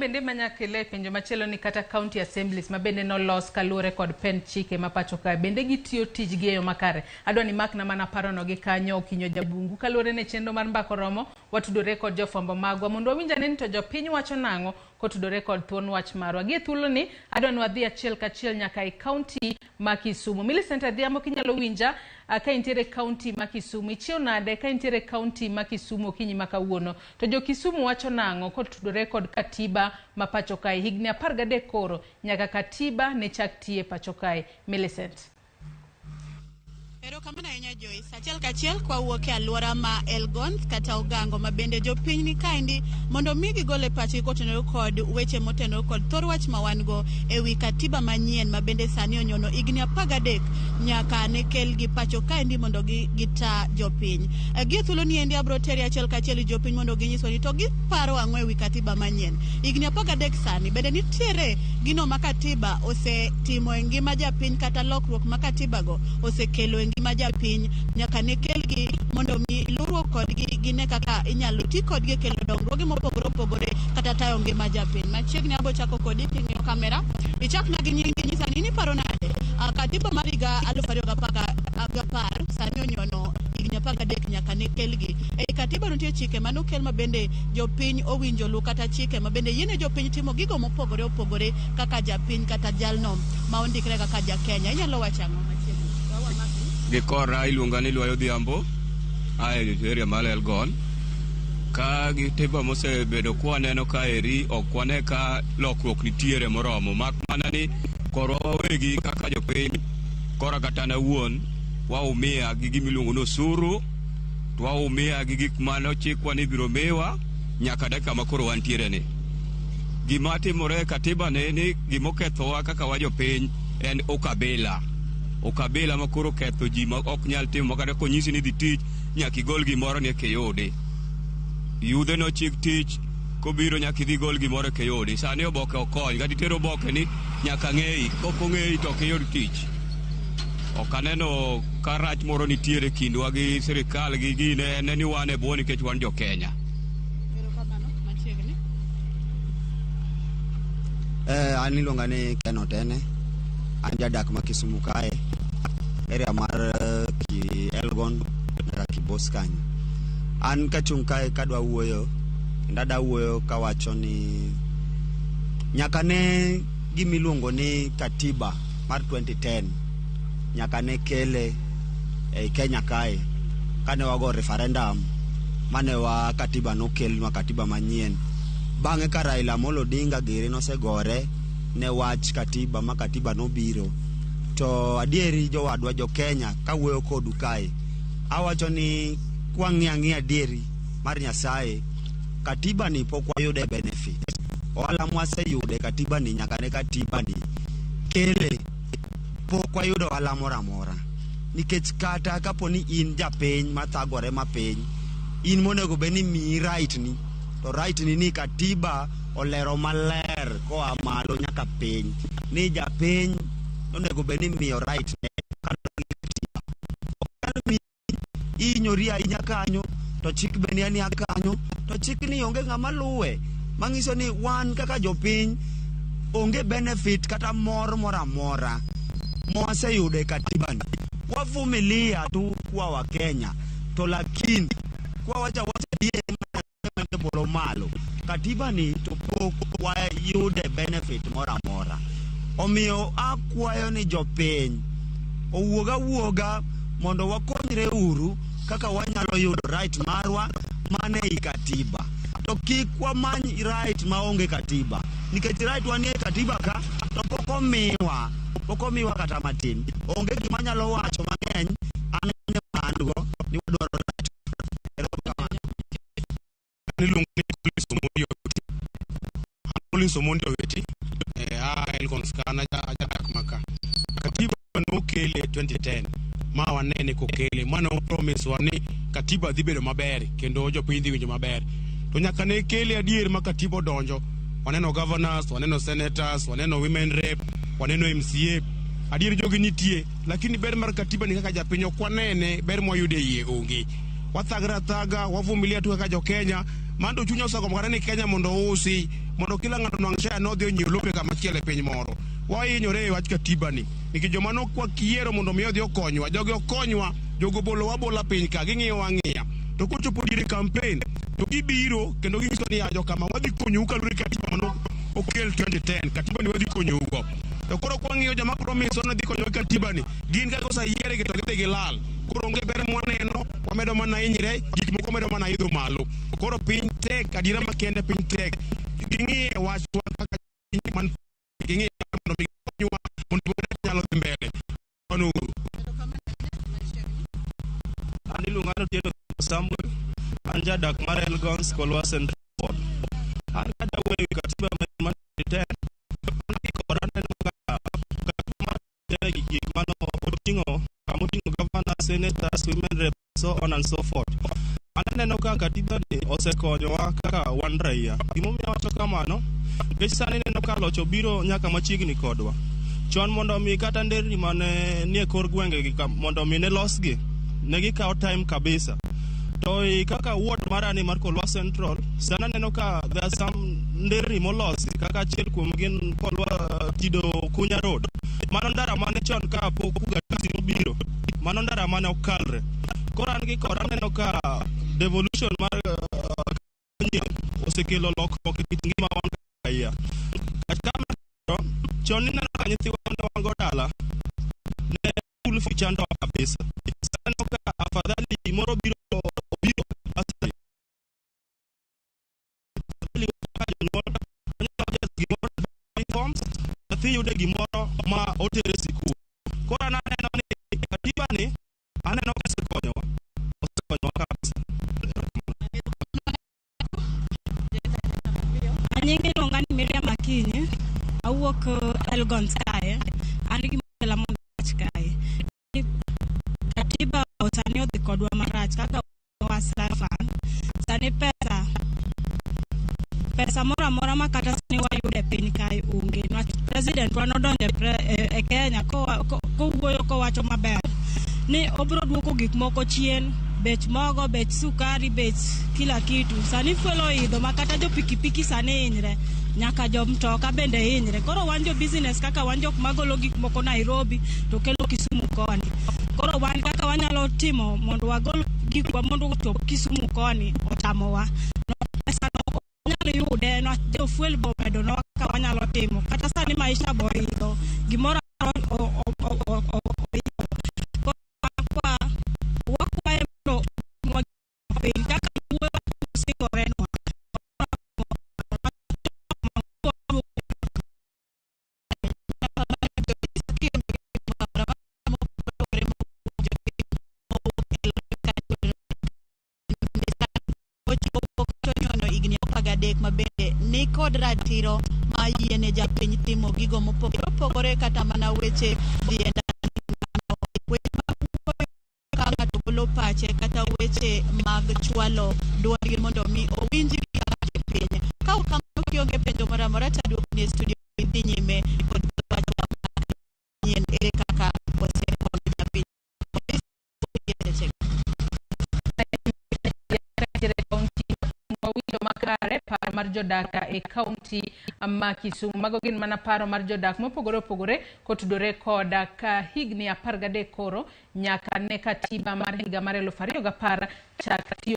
bende manyakele penjo machielo ni kata county assemblies ma bende nolos kaluwore kod pend chike ma pacho kae bende gitiyo tijgi e yo makare. Adwa ni makna mana parono gi kanyo Okinyo Jabungu kaluwore ne chenro mar Mbaka Oromo watudore kod jofwambo magwa mondo wawinj ane ni to jopiny wacho nang'o kotudore kod thuon wach marwa. Gi e thuoloni adwa ni wadhi achiel kachiel nyaka e county ma Kisumu. Millicent Adhiambo kinyalo winja ka intiere county ma Kisumu. Ichiew nade ka intiere county ma Kisumu okinyi ma kawuono? To jo Kisumu wacho nang'o kotudore kod katiba ma pacho kae? Higni 13 koro nyaka katiba ne chak tiye pacho kae. Millicent. Erokamano ahinya Joyce. Achiel kachiel kwawuok e alwora ma Elgon kata Ogango ma bende jopiny ni kaendi mondo mi gigol e pachgi kotenore kod weche motenore kod thor wach ma wan go e wi katiba manyien ma bende sani onyono higni 13 nyaka ne kelgi pacho kaendi mondo gita jopiny. Gie thuolo ni endi abro teri achiel kachiel i jopiny mondo ginyiswa ni to giparo ang'o e wi katiba manyien. Higni 13 sani bende nitiere gino ma katiba osetimo e ngima japiny kata lokruok ma katiba go osekelo e ngima japiny nyaka ne kelgi mondo mi luruok kodgi gine kaka inyalo ti kodgi e kelo dongruoge mopogore opogore kata tayo ngima japiny. Machiegni abo chako kodi king'iyo kamera. Ichakna gi nyingi nyisa ni iparo nade katiba mar higa 2010 sani onyono higni 13 nyaka ne kelgi. Ei katiba nitie chike manokel ma bende jopiny owinjo lu kata chike ma bende yiene jopiny timo gigo mopogore opogore kaka japiny kata jalno ma ondikre kaka ja Kenya. Inyalo wacho ang'o machiegni? Gi kora iluonga ni Lwayo Odhiambo, ae area mar Elgon. Ka gi tiba mosebedo kwaneno kaeri, ok wane ka lokruok nitiere moromo. Mak mana ni korwa wawegi kaka jopiny, kora kata an awuon, waumia gi gima iluongo ni osuru, to waumia gi gik mane ochikwa ni ibiro miwa nyaka dakika ma koro wantiere ni. Gima timore e katiba ni ni gimokethowa kaka wa jopiny en ukabila. Ukabila ma koro ketho ji ma ok nyal timo kata konyisi ni dhi tich nyaka igol gimoro ni eka iyudi. Yudhe nochik tich kobiro nyaka idhi igol gimoro eka iyudi. Sani oboke ok kony kata itero oboke ni nyaka ng'eyi kok ong'eyi to ok iyud tich. Ok aneno ka rach moro nitiere kindwa gi sirikal gi gine en ni wan e bwo nikech wan jo Kenya. Erokamano machiegni. An iluonga ni Ken Otene. An jadak ma Kisumu kae, area mar ki Elgon nyaka Kibos kanyo. An kachung' kae kadwa wuoyo, kendo ada wuoyo kawacho ni nyaka ne gimiluongo ni katiba mar 2010 nyaka ne kele ei Kenya kae kane wago referendum mane wa katiba nokelnwa katiba manyien. Bang'e ka Raila Amolo Odinga giri nosegore ne wach katiba ma katiba nobiro. To adieri jowadwa jo Kenya kawuoyo kodu kae, awacho ni kwang'iyo ang'iya adieri mar Nyasaye, katiba ni pok wayude benefit. Ohala mwaseyude katiba ni nyaka ne katiba ni kele pok wayudo ohala moro amora. Nikech kata kapo ni in japiny mathagore mapiny, in monego bed ni miyi right ni, to right ni ni katiba olero maler koa malo nyaka piny ni japiny onego bed ni imiyo right ne katiba. Ihinyori ahinya kanyo to chik be ni ania kanyo to chik ni onge ng'ama luwe manyiso ni wan kaka jopiny onge benefit kata mor moro amora mwaseyudo e katiba ni. Wavumilia tu kuwa wa Kenya to lakini kwa wacha wacha adier manie polo malo katiba ni to pok wayude benefit moro amora. Omiyo akwayo ni jopiny owuog awuoga mondo wakonyre uru kaka wanyalo yudo right marwa mane ei katiba. To kik wamany right maonge katiba nikech right wanie katiba ka to pok omiwa, pok omiwa kata matin. Onge gima anyalo wacho mang'eny an an go ni wadwaro right. Erokamano. Iluongo ni Collins Omondi Owiti. An Collins Omondi Owiti, a Elgons ka an ajadak ma ka. Katiba nokele 2010 ma wanene kokele ma no promise wa ni katiba dhi bedo maber kendo jopiny dhi winjo maber. To nyaka ne kele adier ma katiba odonjo, waneno governors, waneno senators, waneno women rep, waneno MCA. Adier jogi nitie, lakini ber mar katiba ni kaka japiny ok wanene, ber mwayudo e iye onge. Wathagre athaga, wavumilia tu kaka jo Kenya, mano to chunya osegombo kata ni Kenya mondo ousi, Mondo kila ng'ato nwang' share nodhi onyiew lope kama chielo e piny moro. Wahinyore e wach katiba ni. Nikech joma nokwakiyiero mondo mi odhi okonywa. Jogi okonywa, jogo bolowa abola piny ka, ging'iyowa ang'iya. To kochopo diere campaign, to gibiro kendo ginyiso ni ya jokama wadhi konyou kaluwore gi katiba mano okel 2010. Katiba ni wadhi konyou go. To koro kwang'iyo joma promise ni dhi konyowa gi katiba ni, gin kaka oseyiergi to gidhi gilal. Koro onge ber mwaneno, wamedo mana hinyre, gik moko medo mana idho malo. Koro piny tek, adiera makende piny tek. Ging'iye wachwa kaka man ging'iye mondo mi gikonywa mondo nyalo dhi mbele. Mano uru. An iluonga ni Otieno Samuel, an jadak mar Elgon Kolwa Central Ward. An kadawuoyo ewi katiba mar 2010, an kikora aneno ka katiba mar 2010 gi gik mano oting'o kamoting'o governor, senators, women rep, so on and so forth. An aneno ka katiba ni osekonyowa kaka wan raia. Gimomiyo awacho kamano, nikech sani ineno ka loch obiro nyaka machiegni kodwa. Chon mondo mi kata nderni mane nie kor gwenge gi mondo mi ne losgi, ne gikawo time kabisa. To i kaka ward mara ni mar Kolwa Central, sani aneno ka there are some nderni molosi kaka achiel kuom gin Kolwa Tido Kunya Road. Mano ndara mane chon ka pok ugatuzi nobiro, mano ndara mane ok kalre. Koro an gi kora aneno ka devolution mar osekelo lokruok e kit ngima wan kaka raia. Kata chon ineno ka nyithiwa mane wan go dala ne school fee chandowa kabisa. Sani aneno ka afadhali moro biro biro bursary. Afadhali kaka jonyuol onyalo jazo gimoro forms, nyathi yude gimoro ma otere sikul. Koro an aneno ni katiba ni aneno ka osekonyowa, osekonyowa kabisa. Anyinge iluonga ni Miriam Akinyi, awuok Elgon kae. An gi gimoro mondo awach kae. Katiba sani odhi kodwa marach kaka Hustler Fund. Sani pesa pesa moro amora ma kata sani wayudo e piny kae onge. Niwach president wa nodonjo e Kenya kowuoyo kowacho maber ni obiro duoko gik moko chien, bech mogo, bech sukari, bech kila kitu. Sani fuel oidho ma kata jo pikipiki sani hinyre, nyaka jo mtoka bende hinyre. Koro wan jo business kaka wan jok magolo gik moko Nairobi to kelo Kisumu koni. Koro wan kaka wanyalo timo mondo wagol gikwa mondo ochop Kisumu koni otamowa. Pesa no ok wanyal yude niwach jo fuel be omedonwa kaka wanyalo timo. Kata sani maisha be oidho, gimoro oidho. Koro wakwaye mondo oduoknwa piny kaka wuoyo osingorenwa. Ochopo higni 13 ma bende ni kod ratiro ma yiene japiny timo gigo mopogore opogore kata mana weche dhi e ndara, weche mag wuoyo ka ng'ato golo pache kata weche mag chwalo duondgi mondo mi owinjgi kaka jopiny. Ka ok kamano kionge penjo moro amora to aduokni e studio idhi nyime kod wach manyien ere kaka osekonyo japiny. Sechego. Nitiere kaunti wawinjo makare paro mar jodak e kaunti ma Kisumu. Mago gin mana paro mar jodak mopogore opogore kotudore koda ka higni 13 koro nyaka ne katiba mar higa mar 2010 chak tiyo.